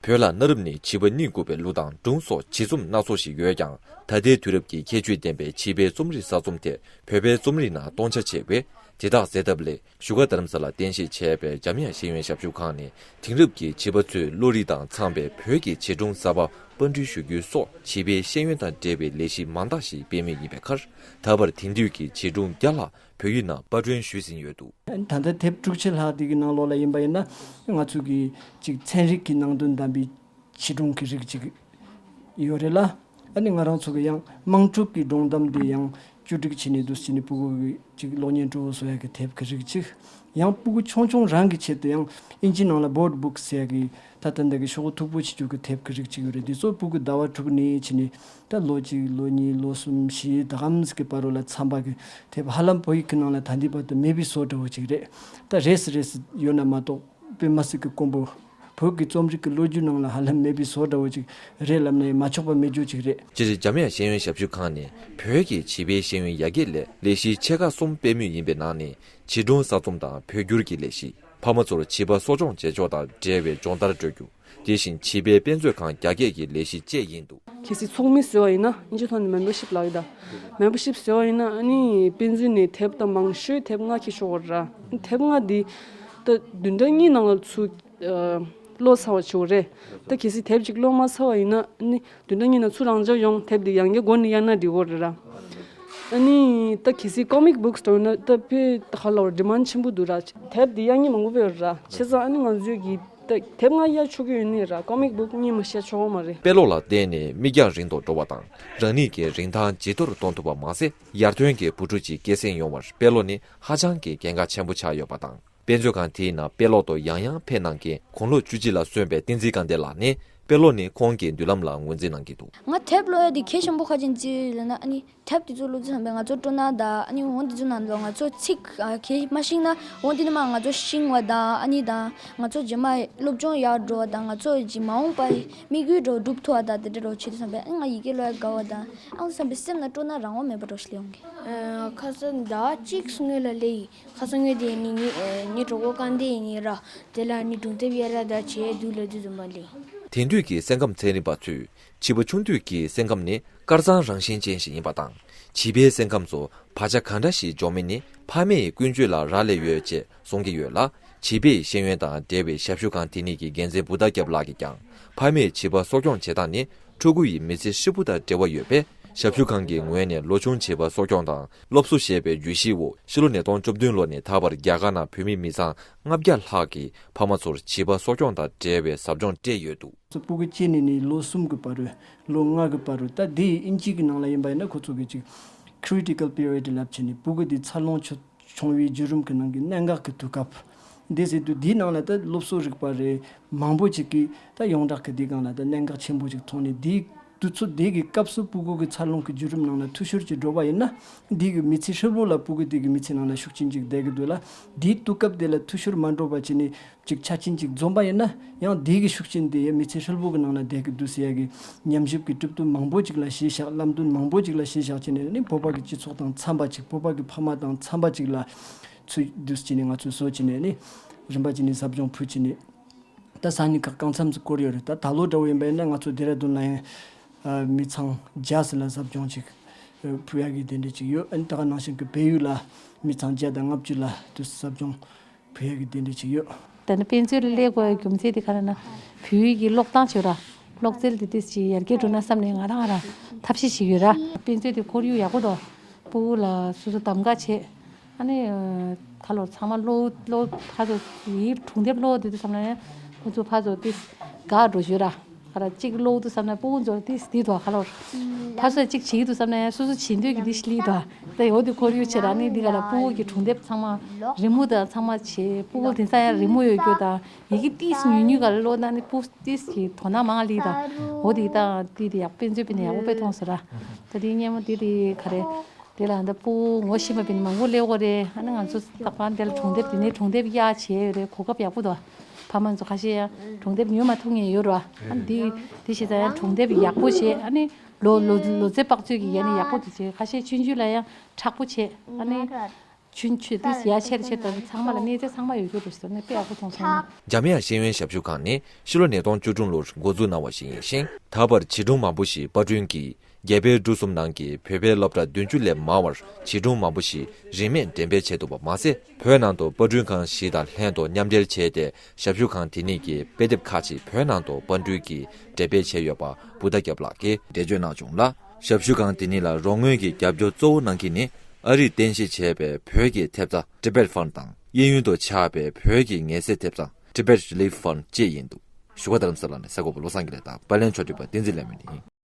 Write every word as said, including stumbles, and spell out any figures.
བོད་ལ་གནའ་རབས་ནས་བྱིས་པ་རྙེད་དགོས་པའི་གླུ་དང་སྒྲུང་སོགས་བྱིས་རྩོམ་སྣ་ཚོགས་ཤིག་ཡོད་ཀྱང་། ད་ལྟའི་དུས་རབས་ཀྱི་ཁྱད་ཆོས་ལྡན་པའི་བྱིས་པའི་རྩོམ་རིག་གསར་རྩོམ་དེ་བོད་པའི་རྩོམ་རིག་ནང་སྟོང་ཆ་ཆེ་བས། དེ་དག་སེལ་ཐབས་སླད། བཞུགས་སྒར་རྡ་རམ་ས་ལར་རྟེན་གཞི་བྱས་པའི་འཇམ་དབྱངས་ཤེས་ཡོན་ཞབས་ཞུ་ཁང་ནས། དེང་རབས་ཀྱི་བྱིས་པ་ཚོའི་བློ་རིག་དང་འཚམས་པའི་བོད་ཀྱི་བྱིས་སྒྲུང་གསར་པ་པར་སྐྲུན་ཞུ་རྒྱུ་སོགས་བྱིས་པའི་ཤེས་ཡོན་དང་འབྲེལ་བའི་ལས་གཞི་མང་དག་ཞིག་སྤེལ་མུས་ཡིན་པའི་ཁར། ད་བར་དེང་དུས་ཀྱི་བྱིས་སྒྲུང་བརྒྱ་ལྷག་བོད་ཡིག་ནང་པར་སྐྲུན་ཞུས་ཟིན་ཡོད་འདུག། ད་ལྟ་དེབ་དྲུག་ཅུ་ལྷག་དེ་གི་ནང་ལོགས་ལ་ཡིན་པ་ཡིན་ན། ང་ཚོ་གི་ཅིག་ཚན་རིག་གི་ནང་དོན་ལྡན་པའི་བྱིས་སྒྲུང་གི་རིགས་ཅིག་ཡོད་རེད་ལ། ཨ་ནི་ང་རང་ཚོ་གི་ཡང་དམངས་ཁྲོད་ཀྱི་སྒྲུང་གཏམ་དེ་ཡང་བཅོས་སྒྲིག་བྱས་ནས་འདུག་སེ་བྱས་ནས་ཕྲུ་གུ་གི་ཅིག་གློག་བརྙན་སྤྲོ་བོ་བཟོ་ཡ་གི་དེབ་ཀྱི་རིགས་ཅིག། ཡང་ཕྲུ་གུ་ཆུང་ཆུང་རང་གི་ཆེད་དུ་ཡང་ཨིན་ཇི་ནང་ལ་བོར་ཌི་བུག་ཟེར་ཡ་གི། ད་ལྟ་འདི་གི་ཤོག་བུ་མཐུག་པོ་བྱེད་རྒྱུ་གི་དེབ་ཀྱི་རིགས་ཅིག་ཡོད་རེད། འདི་ཚོ་ཕྲུ་གུ་ཟླ་བ་དྲུག་ནས་བྱས་ནས་ད་ལོ་གཅིག་ལོ་གཉིས་ལོ་གསུམ་བཞི་ད་གམ་ཟིག་གི་བར་རོ་ལ་འཚམས་པ་གི་དེབ་ཧ་ལམ་བོད་ཡིག་གི་ནང་ལ་ད་ལྟའི་བར་དུ་མེད་པའི་བཟོ་འདྲ་བོ་ཅིག་རེད། ད་རེས་སུ་རེས་སུ་ཡོད་ན་མ་གཏོགས་དཔེ་མ་སྲིད་ཀྱི་དཀོན་པོ། བོད་ཀྱི་རྩོམ་རིག་གི་ལོ་རྒྱུས་ནང་ལ་ཧ་ལམ་མེད་པའི་བཟོ་འདྲ་བོ་ཅིག་རེད་ལབ་ན་ཡང་མ་ཆོག་པ་མེད་རྒྱུ་ཅིག་རེད། སྤྱིར་འཇམ་དབྱངས་ཤེས་ཡོན་ཞབས་ཞུ་ཁང་ནས་བོད་ཀྱི་བྱིས་པའི་ཤེས་ཡོན་ཡར་རྒྱས་སླད་ལས་གཞི་ཆེ་ཁག་གསུམ་སྤེལ་མུས་ཡིན་པའི་ནང་ནས། བྱིས་སྒྲུང་གསར་རྩོམ་དང་བོད་བསྒྱུར་གྱི་ལས་གཞི། ཕ་མ་ཚོར་བྱིས་པ་གསོ་སྐྱོང་བྱེད་ཕྱོགས་དང་འབྲེལ་བའི་སྦྱོང་བརྡར་སྤྲོད་རྒྱུ། དེ་བཞིན་བྱིས་པའི་དཔེ་མཛོད་ཁང་རྒྱ་སྐྱེད་ཀྱི་ལས་གཞི་བཅས་ཡིན་འདུག། གལ་སྲིད་ཚོགས་མི་ཟེར་བ་ཡིན་ན་ཨིན་ཇི་ཐོག་ནས་མེམ་བར་ཤིབ་ལབ་ཡོད་ད། མེམ་བར་ཤིབ་ཟེར་བ་ཡིན་ན་ཨ་ནི་དཔེ་མཛོད་ནས་དེབ་དང་མང་ཤོས་དེབ་ལྔ་འཁྱེར་ཆོག་གི་རེད། དེབ་ལྔ་འདི་ད་བདུན་ཕྲག་གཉིས་ནང་ལ་ཚུར་ཨ་ཀློག་ཚར་བ་བྱེད་དགོས་རེད། ད་གལ་སྲིད་དེབ་ཅིག་ཀློག་མ་ཚར་བ་ཡིན་ན་ཨ་ནི་བདུན་ཕྲག་གཉིས་ནང་ཚུར་རང་འཇགས་ཡོང་དེབ་འདི་ཡང་བསྐྱར་འགོ་ནས་གཡར་ན་འགྲིག་གི་རེད་ར། ཨ་ནི་ད་གལ་སྲིད་ཀོ་མིག་བུག་སི་འདྲ་ཡིན་ན་ད་དཔེ་ད་ག་ལབ་དགོས་རེད། ཌི་མཱན་ཌི་ཆེན་པོ་འདུག་ར། དེབ་འདི་གཡར་མཁན་མང་པོ་ཡོད་ར། བྱས་ཙང་ཨ་ནི་ང་ཚོས་ཀྱི་ད་དེབ་ལྔ་གཡར་ཆོག་གི་ཡོད་ནི་ར། ཀོ་མིག་བུག་གཉིས་མ་གཡར་ཆོག་གི་མ་རེད། དཔེ་ཀློག་ལ་བརྟེན་ནས་མིག་རྒྱང་རིང་དུ་འགྲོ་བ་དང་། རང་ཉིད་ཀྱི་རིན་ཐང་ཇེ་མཐོ་རུ་གཏོང་ཐུབ་པ་མ་ཟད། ཡར་ཐོན་གྱི་བུ་ཕྲུག་ཅིག་སྐྱེད་སྲིང་ཡོང་བར་དཔེ་ཀློག་ནི་ཧ་ཅང་གི་གལ་འགངས་ཆེན་པོ་ཆགས་ཡོད་པ་དང་། དཔེ་མཛོད་ཁང་དེའི་ནང་དཔེ་ཀློག་ཏུ་ཡང་ཡང་ཕེབས་གནང་མཁན་དགུང་ལོ་བཅུ་གཅིག་ལ་སོན་པའི་བསྟན་འཛིན་དགའ་ལྡན་ལགས་ནི། དཔེ་ཀློག་ནི་ཁོང་གི་མདུན་ལམ་ལ་ངོས་འཛིན་གནང་གི་འདུག། ང་དེབ་ཀློག་ཡ་དེ་གལ་ཆེན་པོ་ཁ་ཅན་ཅི་ལབ་ན་ཨ་ནི་དེབ་དེ་ཚོ་ཀློག་དུས་ཙམ་པས་ང་ཚོ་སྤྲོ་སྣང་དང་ཨ་ནི་འོ་དེ་ཚོ་ནང་ལོགས་ང་ཚོ་ཚིག་ཨ་གལ་མ་ཤེས་ན་འོ་དེ་ནི་མ་ང་ཚོ་ཤེས་པ་དང་ཨ་ནི་དང་ང་ཚོ་རྗེས་མ་སློབ་སྦྱོང་ཡག་འགྲོ་བ་དང་ང་ཚོ་རྗེས་མ་འོངས་པ་དམིགས་ཡུལ་འདྲ་བོ་འགྲུབ་ཐུབ་པ་དང་དེ་འདྲ་འདྲ་བོ་བྱེད་དུས་ཙམ་པས་ཨ་ནི་ང་ཡི་གེ་ཀློག་ཡ་དགའ་བ་དང་ཨང་དུས་ཙམ་པས་སེམས་ནང་སྤྲོ་སྣང་རང་དབང་མེད་པ་འདྲ་བོ་ཞིག་སླེབས་ཡོང་གི། ཨ་ཁ་སང་ཟླ་བ་གཅིག་སྔོན་ལ་སླེབས་ཡིན། ཁ་སང་ངས་དེ་ནི་ངའི་ཨ་ངའི་གྲོགས་པོ་ཀང་ཏེ་ཡིན་ངེས་ར། དེ་ལ་ནི་སྒྲུང་དེབ་གཡར་ར་ད་བྱས་འདུག་ལབ་དུས་ཙམ་པ་ལས། དེང་དུས་ཀྱི་སེམས་ཁམས་ཚན་རིག་པ་ཚོས་བྱིས་པ་ཆུང་དུས་ཀྱི་སེམས་ཁམས་ནི་དཀར་གཙང་རང་བཞིན་ཅན་ཞིག་ཡིན་པ་དང་། བྱིས་པའི་སེམས་ཁམས་སུ་བག་ཆགས་གང་འདྲ་ཞིག་འཇོག་མིན་ནི་ཕ་མའི་ཀུན་སྤྱོད་ལ་རག་ལས་ཡོད་ཅེས་གསུང་གི་ཡོད་ལ། བྱིས་པའི་ཤེས་ཡོན་དང་འབྲེལ་བའི་ཞབས་ཞུ་ཁང་དེ་ཉིད་ཀྱི་འགན་འཛིན་བུ་ཟླ་སྐྱབས་ལགས་ཀྱིས་ཀྱང་། ཕ་མས་བྱིས་པ་གསོ་སྐྱོང་བྱེད་སྟངས་ནི་ཕྲུ་གུ་ཡི་མི་ཚེ་ཧྲིལ་པོ་དང་འབྲེལ་བ་ཡོད་པས། ཞབས་ཞུ་ཁང་གི་ངོས་ནས་ལོ་ཆུང་བྱིས་པ་གསོ་སྐྱོང་དང་སློབ་གསོ་ཞེས་པའི་བརྗོད་གཞིའི་འོག་ཕྱི་ལོ་ཉིས་སྟོང་བཅུ་བདུན་ལོ་ནས་ད་བར་རྒྱ་གར་ནང་བོད་མི་མི་ཚང་ལྔ་བརྒྱ་ལྷག་གིས་ཕ་མ་ཚོར་བྱིས་པ་གསོ་སྐྱོང་དང་འབྲེལ་བའི་ཟབ་སྦྱོང་སྤྲད་ཡོད་འདུག། སྤུ་གུ་སྐྱེས་ནས་ནི་ལོ་གསུམ་གྱི་བར་རུ་ལོ་ལྔ་གི་བར་རུ་ད་དེ་ཡི་ཨིན་ཇི་གི་ནང་ལ་ཡིན་པ་ཡིན་ན་ཁོ་ཚོ་གི་ཅིག་ཁི་རི་ཊི་ཀལ་པི་རི་ཡོ་ཌི་ལབ་བྱས་ནས་སྤུ་གུ་དེ་འཚར་ལོངས་ཆུ་བྱུང་བའི་བརྒྱུད་རིམ་གྱི་ནང་གི་གནད་འགག་གི་དུས་སྐབས། འདི་ཟེར་དུས་འདིའི་ནང་ལ་ད་སློབ་གསོ་རིག་པ་རེད། མང་པོ་ཅིག་གིས་ད་ཡོངས་གྲགས་ཀྱི་འདིའི་སྒང་ལ་ད་གནད་འགག་ཆེན་པོ་ཅིག་མཐོང་ནས། འདིའི་དུས་ཚོད་འདི་གི་སྐབས་སུ་སྤུ་གུ་གི་འཚར་ལོངས་ཀྱི་བརྒྱུད་རིམ་ནང་ལ་འཐུས་ཤོར་ཅིག་འགྲོ་བ་ཡིན་ན། འདི་གི་མི་ཚེ་ཧྲིལ་པོ་ལ་སྤུ་གུ་འདི་གི་མི་ཚེ་ནང་ལ་ཤུགས་རྐྱེན་ཅིག་བསྡད་ཀྱི་འདུག་ལ། འདིའི་དུས་སྐབས་དེ་ལ་འཐུས་ཤོར་མ་འགྲོ་བ་བྱས་ནས་ཅིག་ཆ་རྐྱེན་ཅིག་འཛོམས་པ་ཡིན་ན། ཡང་འདི་གི་ཤུགས་རྐྱེན་དེ་མི་ཚེ་ཧྲིལ་པོ་གི་ནང་ལ་བསྡད་ཀྱི་འདུག་ཟེར་ཡ་གི་ཉམས་ཞིབ་ཀྱི་གྲུབ་དོན་མང་པོ་ཅིག་ལ་གཞི་བཞག་ལམ་སྟོན་མང་པོ་ཅིག་ལ་གཞི་བཞག་བྱས་ནས་ནི་བོད་པ་གི་སྤྱི་ཚོགས་དང་འཚམས་པ་ཅིག་བོད་པ་གི་ཕ་མ་དང་འཚམས་པ་ཅིག་ལ། ཚུལ་འདུས་བྱས་ནས་ང་ཚོས་བཟོ་བྱས་ནས་ནི་རིམ་པ་བྱས་ནས་ཟབ་སྦྱོང་ཕུལ་བྱས་ནས། ད་ས་གནས་ཁག་གང་འཚམ་ཞིག་བསྐོར་ཡོད་རེད། ད་ད་ལོ་འདྲ་བོ་ཡིན་པ་ཡིན་ན་ང་ཚོ་ལྡེ་ར་ལྡུན་ལ་ཡང་ཨ་མི་ཚང་བརྒྱ་ཙམ་ལ་ཟབ་སྦྱོང་ཅིག་ཕུལ་ཡག་གི་དེ་འདྲ་ཅིག་ཡོད། ཨ་ནི་ད་ག་ནང་བཞིན་གྱི་བལ་ཡུལ་ལ་མི་ཚང་བརྒྱ་དང་ལྔ་བཅུ་ལ་དུ་ཟབ་སྦྱོང་ཕུལ་ཡག་གི་དེ་འདྲ་ཅིག་ཡོད། ད་ནི་དཔེ་མཛོད་ལ་སླེབས་དགོས་པའི་རྒྱུ་མཚན་དེ་ག་རེ་ན། བོད་ཡིག་གི་ཀློག་སྟངས་བྱོས་ར། ཀློག་རྩལ་དེ་ཏིས་ཅིག་ཡར་རྒྱས་འགྲོ་ན་བསམ་ནས་ང་རང་ར་ཐབས་ཤེས་བྱེད་ཡོད་ར། དཔེ་མཛོད་དེ་ཁོར་ཡུག་ཡག་པོ་འདུག། སྤུ་གུ་ལ་སོ་སོ་གདམ་ག་བྱེད། ཨ་ནི་ཁ་ལོར་ཚང་མ་ཀློག་ཀློག་ཕར་ཚུར་ཡིག་སྒྲུང་དེབ་ཀློག་དུས་ཙམ་ནས་ཁོ་ཚོ་ཕར་ཚུར་ཏིས་དགའ་འགྲོ་ཞུ་ར། ཁ་ལ་གཅིག་ཀློག་དུས་ཙམ་ནས་སྤུ་གུ་ཚོར་ཏིས་དེ་དོ་ཁ་ལོར་ཕར་ཚུར་གཅིག་བྱེད་དུས་ཙམ་ནས་སོ་སོ་བྱེད་འདོད་ཀྱི་ཏིས་ལི་དོ། ད་འོ་དེ་ཁོར་ཡུག་བྱེད་ར། ནི་འདི་ག་ལ་སྤུ་གུ་གི་སྒྲུང་དེབ་ཚང་མ་རི་མོ་དང་ཚང་མ་བྱེད། སྤུ་གུ་དེང་སང་ཡང་རི་མོ་ཡོད་རྒྱུ་དང་ཡི་གེ་ཏིས་ཉུང་ཉུང་ག་ལ་ཀློག་ན་ནི་སྤུ་ཏིས་ཀྱི་དོ་སྣང་མང་ལི་དང་། འོ་དེ་ད་ཏི་དེ་ཡག་དཔེ་མཛོད་པི་ནི་ཡག་པོ་དཔེ་མཐོང་ཟེར་ར། ད་དེ་སྙན་མོ་དེ་དེ་ག་རེ། དེ་ལ་ད་སྤུ་གུ་ངོ་ཤེས་པ་པིན་མང་པོ་སླེབས་ཀྱི་རེད། ཨ་ནི་ང་ཚོ་རྟག་པར་འདི་ལ་སྒྲུང་དེབ་དེ་ནས་སྒྲུང་དེབ་གཡར་བྱས་ཡོད་རེད། གོ་སྐབས་ཡག་པོ་འདུག། ཕ་མ་ཚོ་ཁ་ཤས་ཡང་སྒྲུང་དེབ་ཉོས་མ་ཐུབ་མཁན་ཡོད་རེད་བ། ཨ་ནི་འདི་འདི་བྱས་ཙང་ཡང་སྒྲུང་དེབ་ཡག་པོ་བྱས། ཨ་ནི་ལོ་ལོ་ལོ་ཙཱ་དཔག་ཚོད་ཀྱི་ཡ་ནི་ཡག་པོ་དེ་བྱས། ཁ་ཤས་ཆུང་ཆུང་ལ་ཡང་མཁྲེགས་པོ་བྱས། ཨ་ནི་ ཆུན་ཆུད་དུ་ཡ་ཆེར་ཆེར་དང་ཚང་མ་ལ་གནས་ཚད་ཚང་མ་ཡོད་རྒྱུ་རེད་ཟེར་ནས་དཔེ་ཡག་པོ་མཐོང་སོང་། འཇམ་དབྱངས་ཤེས་ཡོན་ཞབས་ཞུ་ཁང་ནི་ཕྱི་ལོ་ཉིས་སྟོང་བཅུ་དྲུག་ལོར་འགོ་འཛུགས་གནང་བ་ཞིག་ཡིན་ཞིང་། ད་བར་བྱིས་སྒྲུང་མང་པོ་ཞིག་པར་སྐྲུན་གྱིས་རྒྱལ་པོའི་འབྲུ་གསུམ་ནང་གི་བོད་པའི་སློབ་གྲྭ་བདུན་ཅུ་ལས་མང་བར་བྱིས་སྒྲུང་མང་པོ་ཞིག་རིན་མེད་འགྲེམས་སྤེལ་བྱས་འདུག་པ་མ་ཟད། བོད་ནང་དུ་པར་སྐྲུན་ཁང་བཞི་དང་ལྷན་དུ་མཉམ་འབྲེལ་བྱས་ཏེ། ཞབས་ཞུ་ཁང་དེ་ཉིད་ཀྱིས་དཔེ་དེབ་ཁག་ཅིག་བོད་ནང་དུ་པར་སྐྲུན་གྱིས་འགྲེམས་སྤེལ་བྱས་ཡོད་པ་བུདྡྷ་སྐྱབས་ལགས་ཀྱིས་འགྲེལ་བརྗོད་གནང་བྱུང་ལ། ཞབས་ཞུ་ཁང་དེ་ཉིད་ལ་རོགས་དངུལ་གྱི་རྒྱབ་སྐྱོར་གཙོ་བོ་གནང་མཁན་ནི་ཨ་རིས་རྟེན་གཞི་བྱས་པའི་བོད་ཀྱི་ཐེབས་རྩ་Tibet Fund དང་། གཡས་གཡོན་དུ་ཆགས་པའི་བོད་ཀྱི་ངལ་སེལ་ཐེབས་རྩ་Tibet Relief Fund བཅས་ཡིན་འདུག། བཞུགས་སྒར་རྡ་རམ་ས་ལ་ནས་གསར་འགོད་པ་བློ་བཟང་དགེ་ལེགས་དང་པར་ལེན་ཕྱོགས་སྒྲིག་པ་བསྟན་འཛིན་ལས་མི་ཡིན།